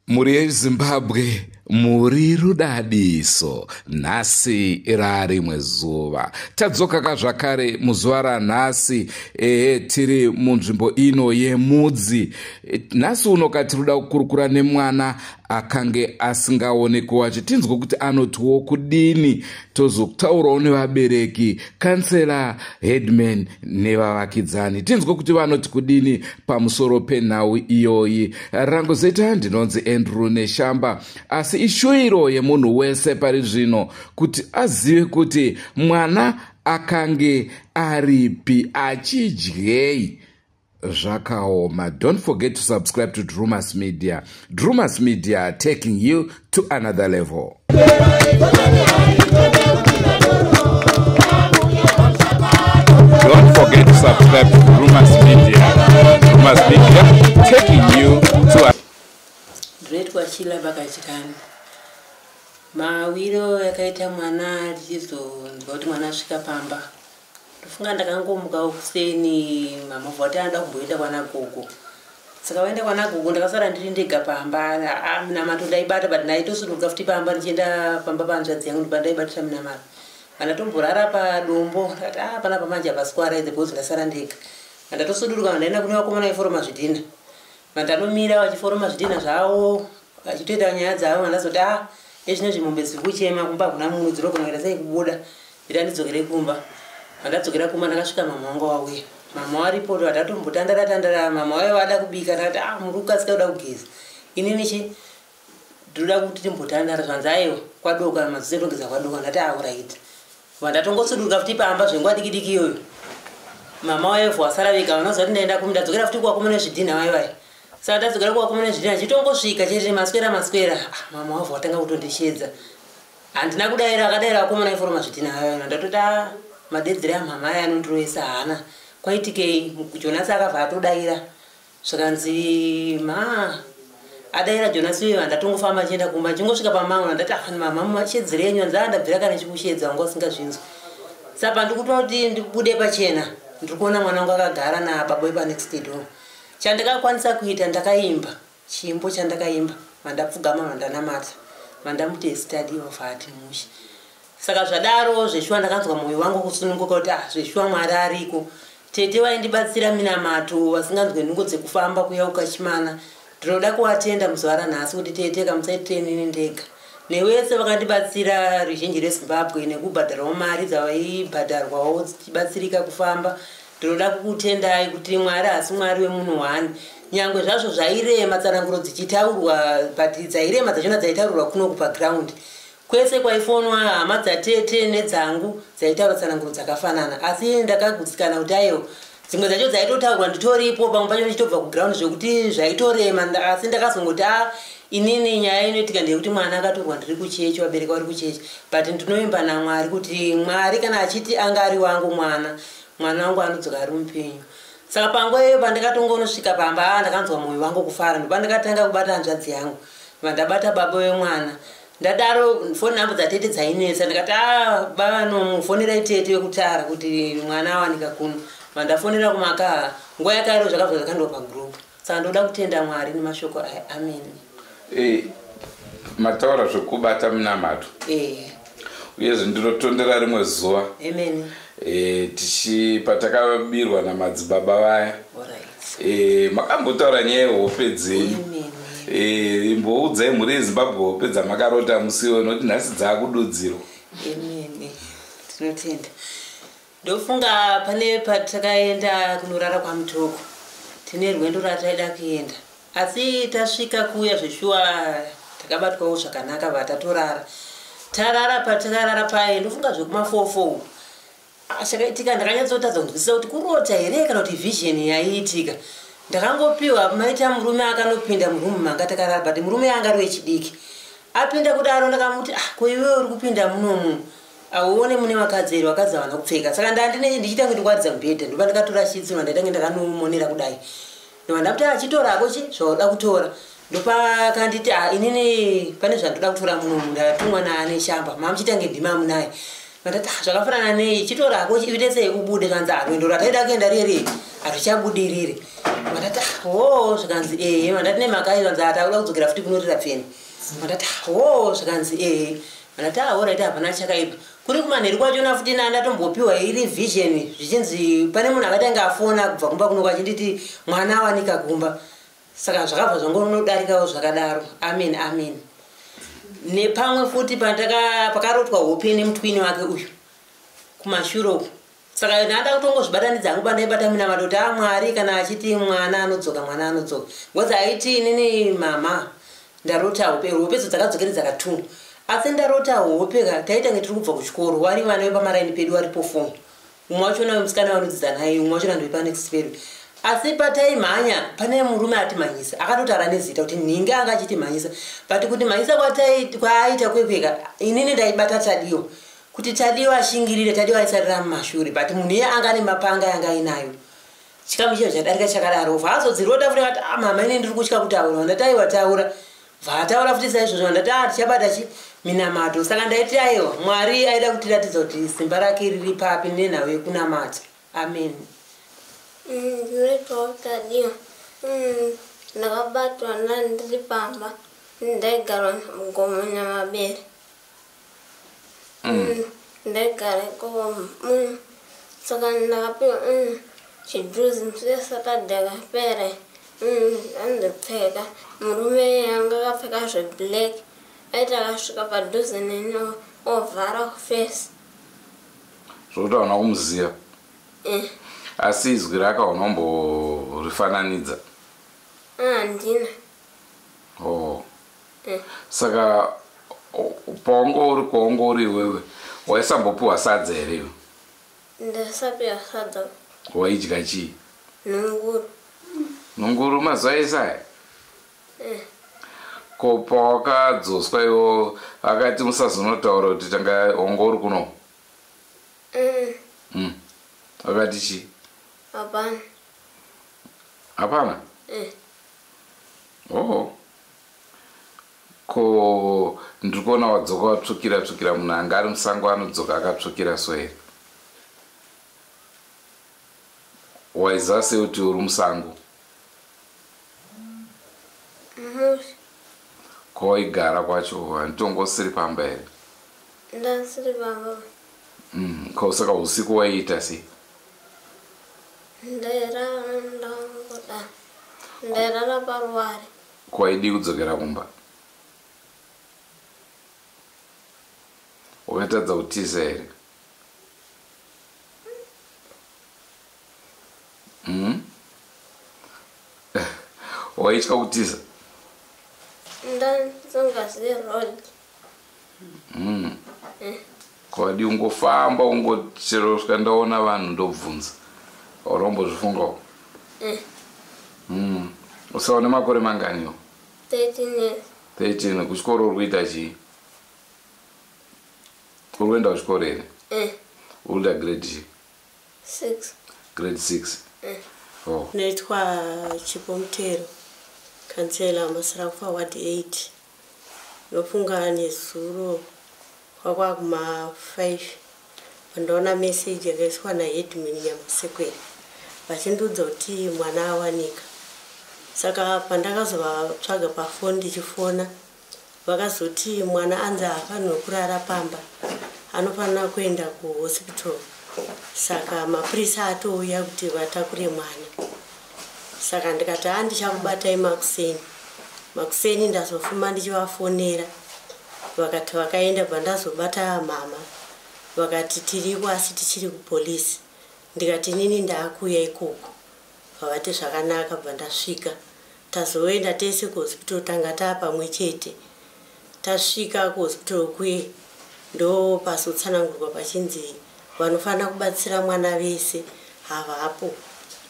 Mhuri yeZimbabwe, muri rudadiso. Nhasi rarimwe zuva tadzoka kazvakare muzuva ranhasi. Ehe, tiri munzvimbo ino yemudzi. Nhasi uno katiri kukurukura nemwana akange asingaoneki wacho, tinzwe kuti anotiwo kudini. Tozotaurawo nevabereki, kansela, headman nevavakidzani, tinzwe kuti vanoti kudini pamusoro penhau iyoyi. Rangu zita ndinonzi Andrew Neshamba, asi ishuwiro yemunhu wese pari zvino kuti azive kuti mwana akange aripi, achidyei. Zvakaoma. Don't forget to subscribe to Drumas Media. Drumas Media, taking you to another level. Don't forget to subscribe to Drumas Media. Drumas Media, taking you to a Ndinoitwa Chila Bakachikani. Mawiro yakaita mwana, tichizonzwa kuti mwana asvika pamba, ndofunga ndakangomuka kuseni, mama vati anoda kumboenda kwana gogo. Saka vaenda kwana gogo, ndakasara ndiri ndega pamba. Minamato ndaibata, but ndaitosuduka futi pamba ndichienda pamba panzvadzi yangu, ndiba ndaibatira minamato. Vandatomborara padombo, ndakati a panapa manje hapasi because ndasara ndega. Vandatosuduruka, ndaenda kune vakomana vaiforoma zvidhina. Vandanomira vachiforoma zvidhina zvavo, vachitoita nyaya dzavo. Vandazoti a ezvinezvi mombe dziri kuchema, kumba hakuna munhu, dzinogona kuita sei kubuda, ita ndidzokere kumba. Vandadzokera kumba, ndakasvika mama wangu wauya, mama waripo. Vatatombotandara tandara, mama waiva vada kubika. Ndakati a muri kukasika kuda kugeza, inini chi ndinoda kuti timbotandara. Zvanzi aiwa, kwadoka, maziso etogeza kwadoka. Ndati alright. Vandatongosuduruka futi pamba zvenguva diki diki iyoyo, mama waivhu wasara vega. Vanoziva kuti ndaenda kumi, ndadzokera futi kuvakomana zvidhina vaivai. Saka ndadzokera kuvakomana zvidhina, chitongosvika chete, maswera maswera. Ah, mama wavhu watanga kutondishedza, handina kudayira. Akadayira vakomana iforoma zvidhina vaivai. Ndatoti a madedzero amama aya anondiroesa hana, kwaitikei? Jonasi akabva atodayira, zvikanzi ma adaira Jonasi uyo. Handatongofamba achienda kumba, chingosvika pamamwe, ndati ah, mama, mashedzero enyu. Hanzi andabvira kana chikushedza, wanga usingazvinzwi. Saka ndikutoti ndibude pachena, ndiri kuona mwana wangu akagara nababa wepanext door. Chandakakwanisa kuita, ndakaimba chimbo chandakaimba, mandapfugama, mandanamata, mandamuti study of ati mushe. Saka zvadaro zveshuwa ndakanzwa mwoyo wangu kusununguka kuti ah, zveshuwa Mwari ariko. Tete vaindibatsira minamato, vasinganzwe nungo dzekufamba kuyauka chimana, ndinoda kuvatenda muzuva ranhasi kuti tete kamusaitenini ndega, nevese vakandibatsira, ruzhinji rweZimbabwe, nekubhadharawo mari dzavaibhadharwawo dzichibatsirika kufamba. Ndinoda kukutendai kuti Mwari hasi Mwari wemunhu wani. Nyange zvazvo zvairema, tsananguro dzichitaurwa, but dzairema dzachona dzaitaurwa kunoku paground. Kwese kwaifonwa hama dzatete nedzangu dzaitaura tsananguro dzakafanana, asi ndakagutsikana kuti aiwa, dzimwe dzacho dzaitotaurwa nditoripo, pamwe pacho ndichitobva kuground, zvekuti zvaitorema. Asi ndakazongoti a inini nyaya inoitika ndeyekuti mwana akatorwa ndiri kuchechi, vabereki vari kuchechi, but ndinoimba naMwari kuti Mwari kana achiti anga ari wangu mwana, mwana wangu anodzoka ari mupenyu. Saka panguva iyoyo pandakatongonosvika pamba, ndakanzwa mwoyo wangu kufara. Ndopandakatanga kubata hanzvadzi yangu, vandabata baba wemwana. Ndadaro, foni namba dzatete dzainetsa. Ndikati a bavanomufonerai tete wekutara kuti mwana awanika kuno. Vandafonera kumakaha, nguva yakairo zvakabva zvakandwa pagroup. Saka ndoda kutenda Mwari nemashoko aya. Amen. Mataura zvekubata munamato. Uyezve ndinotondera rimwe zuva. Amen. Tichi patakabirwa namadzibaba vaya. Alright. Makambotaura nyaya yehope dzenyu. Amen. Imboudzai mhuri yeZimbabwe hope dzamakarota musiwo, nokuti nhasi dzaakududzirwa. Amen. Tinotenda. Ndofunga pane patakaenda kunorara kwaMutoko, tine rwendo rataida kuenda, asi tasvika kuya zveshuwa takabatwawo zvakanaka, vatatorara tarara. Patakarara paye, ndofunga zvekuma4 chakaitika ndakanyatsotadza kunzwisisa kuti kurota here kana kuti vision yaiitika. Ndakangopiwa maita murume akanopinda murumu manga takarara, but murume anga ari wechidiki. Apinda kudaro, ndakamuti, "Ah, ko iwewe uri kupinda munomu, auone mune vakadzi here? Vakadzi havana kupfeka." Saka ndandine ndichiita kunge ndikuwaridza mubhedha, ndoba ndakatora chitsuno, ndaitange ndakanomonera kudai, ndobva ndamuti, "Achitorako chi zvauda kutora." Ndopakanditi, "Ah, inini pane zvandoda kutora munomu, ndatumwa naaneshamba mamuchitange ndimamunaye." Ndati, "Ah, zvakafanana nei? Chitorako uite sei ubude." Zvanzi, "Ah, rwendo rwataida kuenda rere hazvichabudiriri." Mandati, "Ah, ho." Zvikanzi, "Ehe." Mandati, "Nemhaka iyi?" Zvanzi, "Atakuda kudzokera futi kunorira pfeni." Mandati, "Ah, ho." Zvikanzi, "Ehe." Mandati, "Ah, alright, hapana chakaipa." Kuri kumanheru kwachona futi nandatombopiwa iri vision, zvichinzi pane munhu akatanga afona kubva kumba kuno achinditi mwana awanika kumba. Saka zvakabva zvangonodarikawo zvakadaro. Amen, amen. Nepamwe futi pakarotwa hope nemutwini wake uyu kumashure uku. Saka ndada kutongozvibatanidza hangu pandaibata minamato kuti, "A, Mwari kana achiti mwana anodzoka, mwana anodzoka," because aiti, "Inini mama ndarota hope." Hope dzo dzakadzokeredza ka2, asi ndarota hope ka taita nge tiri kubva kuchikoro, wari vana vepamaraini pedu varipo 4, umwe wachona wemusikana vanodzidza naye, umwe wachona ndowepanext pedu. Asi pataimhanya pane murume atimhanyisa, akatotaura nezita kuti nhingi anga achitimhanyisa, but kuti mhanyisa kwaaita kwekweka, inini ndaibata Tadiwa kuti Tadiwa ashingirire, Tadiwa aisarira mumashure, but munhu iye anga ane mapanga yanga ainayo. Chikamu chicho chadarika chakadaro. Bva azodzirota futi akati, "Ah, mama, ini ndiri kutya kutaura." Ndati, "Aiwa, taura." Bva ataura futi saizvozvo. Ndati, "Ah, tichabata chi minamato." Saka ndaiti, aiwa, Mwari aida kutiratidza kuti simba rake riri papi nenhau yekunamata. Amen. Ndinoitwa Tadiwa. Ndakabatwa ndandiri pamba, ndaigara mugomo Nyamabere. Ndaigara ikoko. Saka ndakapiwa chidhuzi musi weSaturday akapera. Andopfeka murume anga akapfeka zveblack, aiti akasvika padhuze neni ovhara kufesi. Zvokuti hauna kumuziva? Eh. Asi izwi rake haunomborifananidza? Handina. Oh. Eh. Saka paunga uri kwaunga uri iwewe, waisambopiwa sadza here iwe? Ndasapiwa sadza. Waidya chii? Nhunguru. Nhunguru mazuva ese aya? Eh. Ko pawakadzoswa iwo, akati musazonotaura kuti tanga wanga uri kuno? Akati chii? Hapana. Hapana? Eh. Oh, ko ndiri kuona wadzoka watsvukira tsvukira. Munhu anga ari musango anodzoka akatsvukira so here? Waiziva sei kuti uri musango? Musi. Kwawaigara kwacho handitongosiri pamba here? Ndasiri pamba. Ko saka usiku waiita sei? Ndairara ndangoda, ndairara paruware. Kwaidi kudzokera kumba, wakatadza kutiza here? Waitya kutiza? Ndasingazivi road. Kwadi ungofamba ungochero svika ndaona vanhu ndobvunza, aurombozvifungawo? Eh. Usaone makore manganiwo? 13 years. 13. Kuchikoro uri kuita chii? Uri kuenda kuchikoro here? Eh. Uri kuita grade chii? 6. Grade 6? Eh. Oh. Naitwa Chipo Mutero, kansela Masirakufa ward 8. Ndofunga nezuro kwakwa kuma5 pandaona meseji yakaiswa naheadman Nyamasekwere vachindiudza kuti mwana awanika. Saka pandakazovatsvaga pafoni ndichifona, vakazoti mwana anzi haafanirwi kurara pamba, Anofanira kuenda kuhospital, saka mapurisa atouya kuti vatakure mwana. Saka ndikati, "Handichakubatai makuseni." Makuseni ndazofuma ndichivafonera, vakati vakaenda. Bva ndazobata mama, vakati, "Tiriko, asi tichiri kupolisi." Ndikati, "Inini ndaakuuya ikoko." Vavati, "Zvakanaka." Bva ndasvika, tazoenda tese kuhospital, tanga taa pamwe chete. Tasvika kuhospital kuye, ndo pazotsanangurwa pachinzi vanofanira kubatsira mwana vese havapo,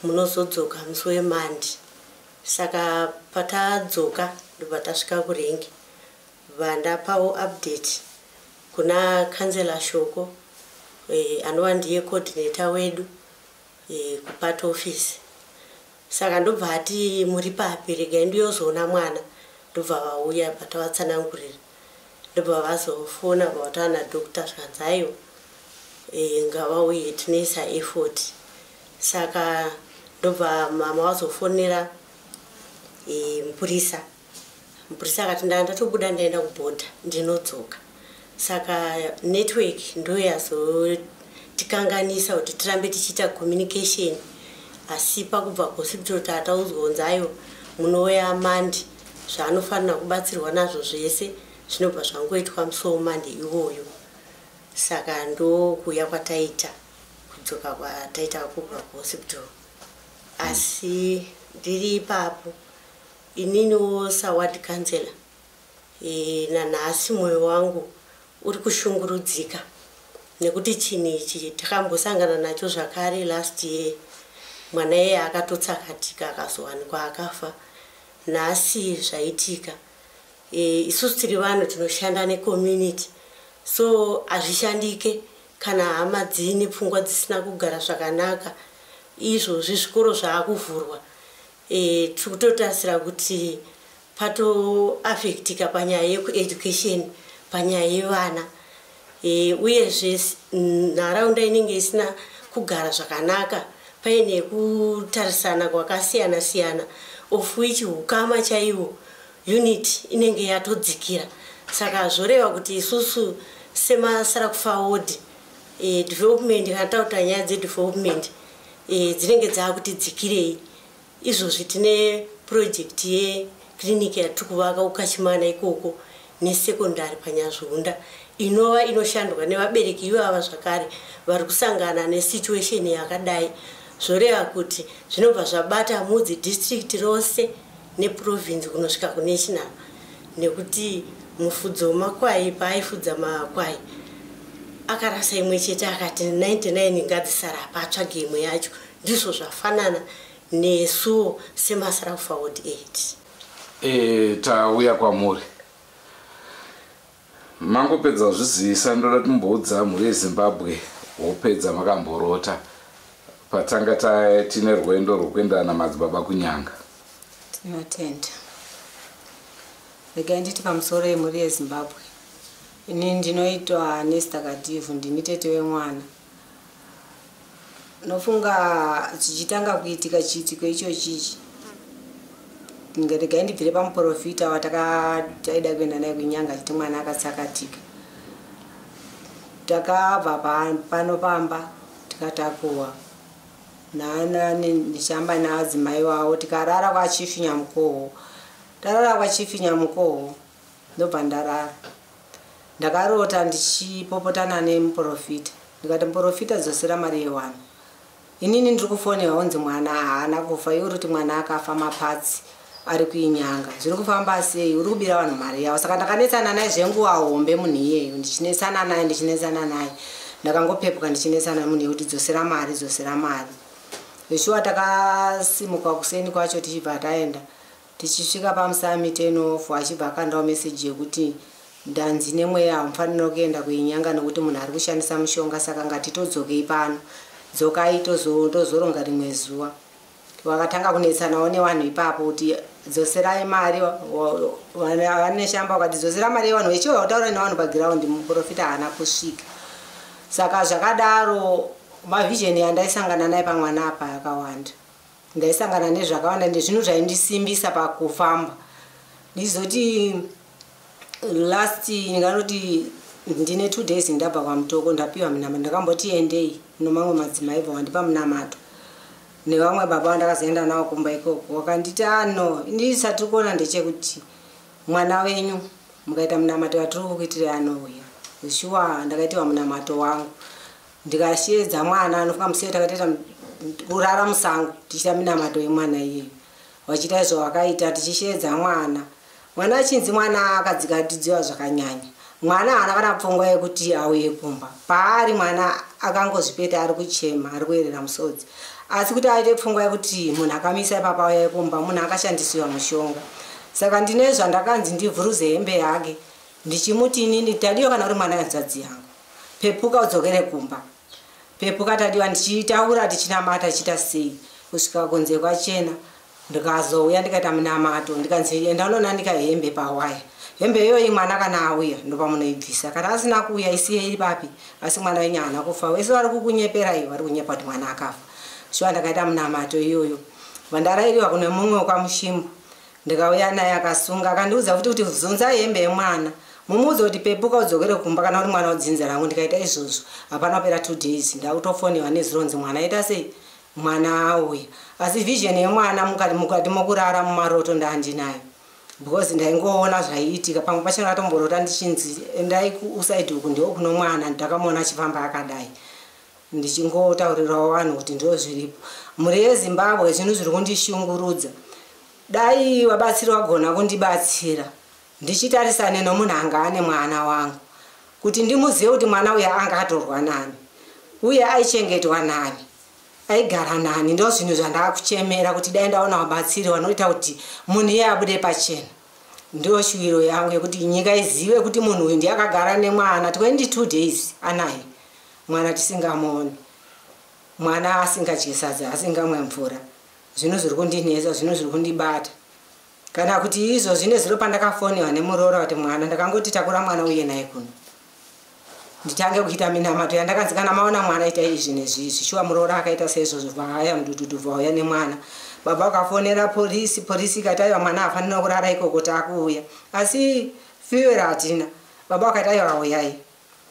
munozodzoka musi weMonday. Saka patadzoka, ndobva tasvika kurengi, vandapawo update kuna Councillor Shoko, anova ndiye coordinator wedu kuparty office. Saka ndobva ati, "Muri papi? Regai ndiyozoona mwana." Ndobva vauya, bva tavatsanangurira, ndobva vazofona vataura nadoctor, zvikanzi, "Aiwa, ngavauye, tinoisa effort." Saka ndobva mama vazofonera mupurisa. Mupurisa akati, "Ndaa ndatobuda, ndaenda kubhodha, ndinodzoka." Saka network ndo yazotikanganisa kuti tirambe tichiita communication, asi pakubva kuhospital tataudzwa kunzi, "Aiwa, munouya Monday, zvaanofanira kubatsirwa nazvo zvese zvinobva zvangoitwa musi weMonday iwoyo." Saka ndokuuya kwataita, kudzoka kwataita kubva kuhospital. Asi ndiri ipapo, ininiwo saward councillor, nanhasi mwoyo wangu uri kushungurudzika, nekuti chinhu ichi takambosangana nacho zvakare last year. Mwana iye akatotsakatika, akazowanikwa akafa. Nhasi zvaitika. Isusu tiri vanhu tinoshanda necommunity, so hazvishandike kana hama dziine pfungwa dzisina kugara zvakanaka. Izvozvi zvikoro zvaakuvhurwa, tiri kutotarisira kuti patoaffectika panyaya yekueducation, panyaya yevana, uyezve nharaunda inenge isina kugara zvakanaka, paine kutarisana kwakasiyana siyana, of which ukama chaihwo, unity inenge yatodzikira. Saka zvoreva kuti isusu semaSarakufa ward, development, kana takuta nyaya dzedevelopment, dzinenge dzaakuti dzikirei. Izvozvi tine project yeclinic yatiri kuvaka kuKachimana ikoko, nesekondari paNyazvunda, inova inoshandwa nevabereki ivava zvakare vari kusangana nesituation yakadai. Zvoreva kuti zvinobva zvabata Mudzi district rose neprovince kunosvika kunational, nekuti mufudzi wemakwai paaifudza makwai, akarasa imwe chete, akati 99 ngadzisara apa, atsvage imwe yacho. Ndizvo zvafanana nesuwo semaSarakufa ward 8. Tauya kwamuri, mangopedza kuzvizivisa, ndoda timboudza mhuri yeZimbabwe hope dzamakamborota patanga tine rwendo rwokuenda namadzibaba kunyanga. Tinotenda. Regai nditi pamusoro yemhuri yeZimbabwe. Ini ndinoitwa Nesta Kadhivhu, ndini tete wemwana. Nofunga zvichitanga kuitika chiitiko ichochichi, regai ndibvire pamuprofita watakataida kuenda naye kunyanga, achiti mwana akatsakatika. Takabva pano pamba, tikatakuwa nana ndichihamba naadzimai wavo, tikarara kwaChief Nyamukoho. Tarara kwaChief Nyamukoho, ndobva ndarara. Ndakarota ndichipopotana nemuprofita, ndikati, "Muprofita, dzosera mari yewana. Inini ndiri kufonerwa kunzi mwana haana kufa, iwe uri kuti mwana akafa, mapatsi ari kuinyanga. Zviri kufamba sei? Uri kubira vanhu mari yavo." Saka ndakanetsana naye zvenguva hombe munhu iyeyo, ndichinetsana naye, ndichinetsana naye. Ndakangopepuka ndichinetsana munhu yekuti, "Dzosera mari, dzosera mari." Zveshuwa takasimuka kuseni kwacho, tichibva taenda. Tichisvika pamusami 10 off, achibva akandawo meseji yekuti, "Ndanzi nemweya hamufaniri kuenda kuinyanga nekuti munhu ari kushandisa mushonga, saka ngatitodzokei pano, dzokai tozoronga rimwe zuva." Vakatanga kunetsanawo nevanhu ipapo kuti, "Dzoserai mari." Vane shamba vakati, "Dzosera mari yevanhu." Vechiva kutaura nevanhu pagiraundi, muprofita haana kusvika. Saka zvakadaro, mavision andaisangana naye pamwana apa akawanda. Ndaisangana nezvakawanda, ndezvinhu zvaindisimbisa pakufamba. Ndizoti last, ndinganoti Ndine 2 days ndabva kwaMutoko, ndapiwa munamato. Ndakamboti endei nomamwe madzimai, bva wandipa munamato nevamwe baba vandakazoenda navo kumba ikoko. Wakanditi ano ndisatiri kuona ndechekuti mwana wenyu mukaita munamato watiri kukuitirai anouya. Shuwa ndakaitiwa munamato wangu, ndikashedza mwana anofunga musiye. Takatoita kurara musango tichiita minamato yemwana iyeyo, vachiita izvo vakaita, tichishedza mwana. Mwana achinzi mwana akadzikatidziwa zvakanyanya. Mwana haana kana pfungwa yekuti auye kumba. Paari mwana akangozvipeta, ari kuchema, ari kuyerera musodzi, asi kuti aite pfungwa yekuti munhu akamisa ipapa auya kumba, munhu akashandisiwa mushonga. Saka ndine zvandakanzi ndivhuruze hembe yake, ndichimuti inini, "Tadiwa, kana uri mwana hanzvadzi yangu, pepuka udzokere kumba, pepuka Tadiwa." Ndichitaura, tichinamata, tichiita sei, kusvika kunze kwachena. Ndikazouya, ndikaita munamato, ndikanzi enda unonanika hembe pawaya. Hembe iyoyi mwana kana auya ndopamunoibvisa, kana asina kuuya isiye iri papi. Asi mwana wenyu haana kufa, wese vari kukunyepera iyo vari kunyepa kuti mwana akafa. Shuwa ndakaita munamato iyoyo, vandarayiriwa kune mumwe wekwaMushimbo. Ndikauya naye, akasunga, akandiudza futi kuti zunza hembe yemwana, mumuudze kuti pepuka udzokere kumba kana uri mwana wedzinza rangu. Ndikaita izvozvo, hapana kupera 2 days ndakutofoniwa nezironzi mwana aita sei, mwana auya. Asi vision yemwana mukati mokurara mumaroto ndandinayo, because ndaingoona zvaiitika. Pamwe pacho ndatomborota ndichinzi endai kuside uku, ndiko kuno mwana, ndakamuona achifamba akadai. Ndichingotaurirawo vanhu kuti ndo zviripo, mhuri yeZimbabwe, zvinhu zviri kundishungurudza. Dai vabatsiri vagona kundibatsira, ndichitarisane nomunhu anga ane mwana wangu, kuti ndimuzive kuti mwana uyu anga atorwa nani, uye aichengetwa nani, aigara nani. Ndo zvinhu zvandakuchemera, kuti dai ndaona vabatsiri vanoita kuti munhu iye abude pachena. Ndo shuviro yangu yekuti nyika izive kuti munhu uyu ndiye akagara nemwana 22 days anaye mwana tisingamuoni, mwana asingadyi sadza, asingamwe mvura. Zvinhu zviri kundinetsa, zvinhu zviri kundibata. Kana kuti izvo zvine ziro pandakafoniwa nemuroora kuti mwana, ndakangoti takura mwana uye naye kuno, nditange kuita minamato yandakanzi kana maona mwana itai izvi nezvizvi. Shuwa muroora akaita seizvozvo, vaya mudududu vauya nemwana. Baba vakafonera polisi, polisi ikati aiwa, mwana hafanira kurara ikoko, taakuuya, asi fuel hatina. Baba vakati aiwa, uyai,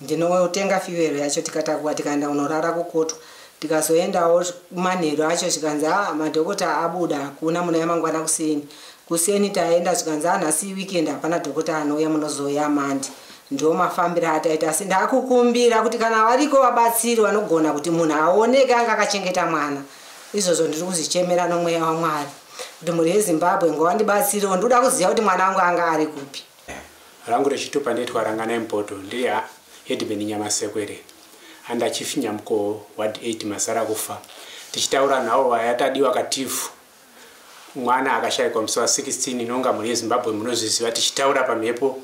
ndinotenga fuel yacho. Tikatakuwa, tikaenda kunorara kukotwa. Tikazoendawo manheru acho, zvikanzi a madhokota abuda, hakuna, munouya mangwana kuseni. Kuseni taenda, zvikanzi anhasi weekend, hapana dhokota anouya, munozouya Monday. Ndo mafambiro ataita. Asi ndakukumbira kuti kana variko vabatsiri vanogona kuti munhu aoneke anga akachengeta mwana, izvozvo ndiri kuzvichemera nomweya waMwari, kuti mhuri yeZimbabwe ngovandibatsirewo. Ndoda kuziva kuti mwana wangu anga ari kupi. Rangu rechitupa ndoitwa Ranganai Mupoto, ndiri headman Nyamasekwere, under Chief Nyamukoho, Ward 8, Masara Kufa. Tichitaura nhau yaTadiwa Kativhu, mwana akashayikwa musi wa16, inonga mhuri yeZimbabwe munozviziva. Tichitaura pamhepo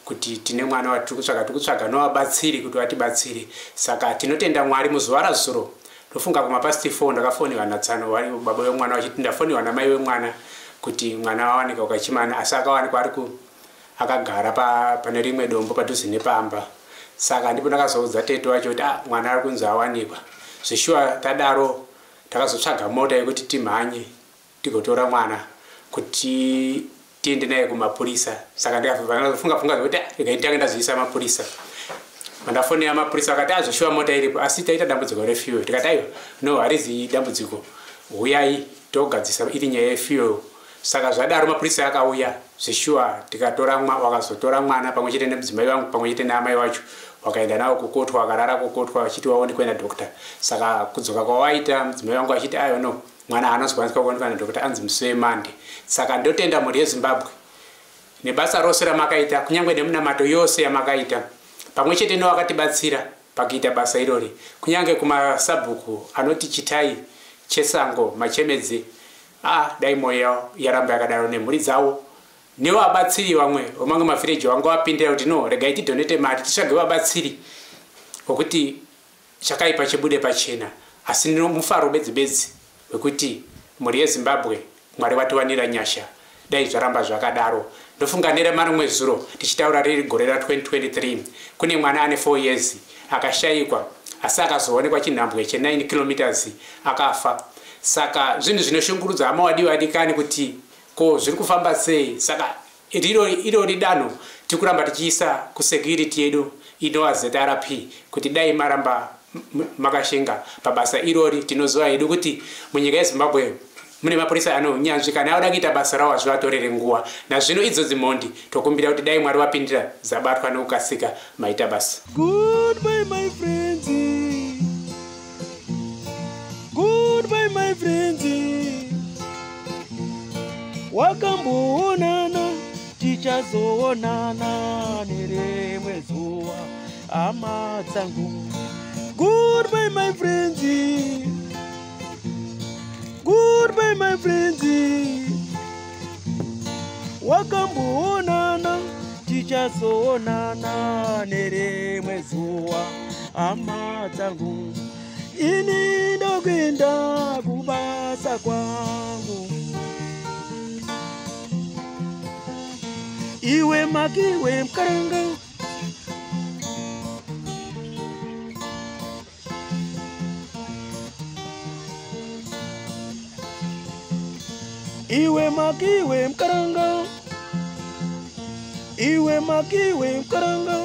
kuti tine mwana watiri kutsvaga, tiri kutsvaga novabatsiri kuti vatibatsire. Saka tinotenda Mwari, muzuva razuro, ndofunga kumapast 4, ndakafoniwa natsano baba wemwana vachiti ndafoniwa namai wemwana kuti mwana wawanika ukachimana, asi akawanikwa ari akagara pane rimwe dombo padhuze nepamba. Saka ndipo ndakazoudza tete wacho kuti ah, mwana ari kunzi awanikwa zvishuwa. Tadaro takazotsvaga mota yekuti timhanye tigotora mwana kuti tiende naye kumapurisa. Saka ndikafunga funga zvekuti ah, regai nditange ndaziisa mapurisa. Mandafonera mapurisa, akati azvishuwa mota iripo, asi taita dambudziko refuel. Tikati aiwa, no, harizi dambudziko, huyai togadzisa iri nyaya yefuel. Saka zvadaro mapurisa akauya zvishuwa, tikatora, wakazotora mwana pamwe chete nemudzimai vangu pamwe chete neamai vacho, wakaenda navo kukotwa, wakarara kukotwa vachiti waonekwe nadoctor. Saka kudzoka kwawaita, mudzimai vangu achiti ayo no, mwana haana kuzokwaniswa kuonekwa nadoctor, anzi musi weMonday. Saka ndotenda mhuri yeZimbabwe nebasa rose ramakaita, kunyange nemunamato yose yamakaita pamwe chete newakatibatsira pakuita basa irori, kunyange kumasabhuku anoti Chitai, Chesango, Machemedze. Ah, dai mwoyo yavo yaramba yakadaro nemhuri dzavo, nevabatsiri vamwe vamamwe mavhireji vanga vapindira kuti no, regai tidonate mari titsvage vabatsiri wekuti chakaipa chibude pachena. Asi mufaro bedzi bedzi wekuti mhuri yeZimbabwe, Mwari vatiwanira nyasha, dai zvaramba zvakadaro. Ndofunga neremarimwe zuro tichitaura riri gore ra2023, kune mwana ane 4 years akashayikwa, asi akazoonekwa chinhambwe che9 kilometers akafa. Saka zvinhu zvinoshungurudza hama wadiwa adikani, kuti ko zviri kufamba sei. Saka irori danho tiri kuramba tichiisa kusecurity yedu. Inova ZRP, kuti dai maramba makashinga pabasa irori. Tinoziva hedu kuti munyika yeZimbabwe mune mapurisa anonyanzvi, kana auda kuita basa ravo hazvivatorere nguva. Nazvino idzodzi mhondi tokumbira kuti dai Mwari vapindira, dzabatwa nekukasika. Maita basa. Goodbye my friends, goodbye my friends. Wakamboonana, tichazoonana nerimwe zuva, hama dzangu. Goodbye my friends, goodbye my friends. Wakamboonana, tichazoonana nerimwe zuva, hama dzangu. Ini ndokuenda kubasa kwangu. Iwe makiwe mkaranga. Iwe makiwe mkaranga. Iwe makiwe mkaranga.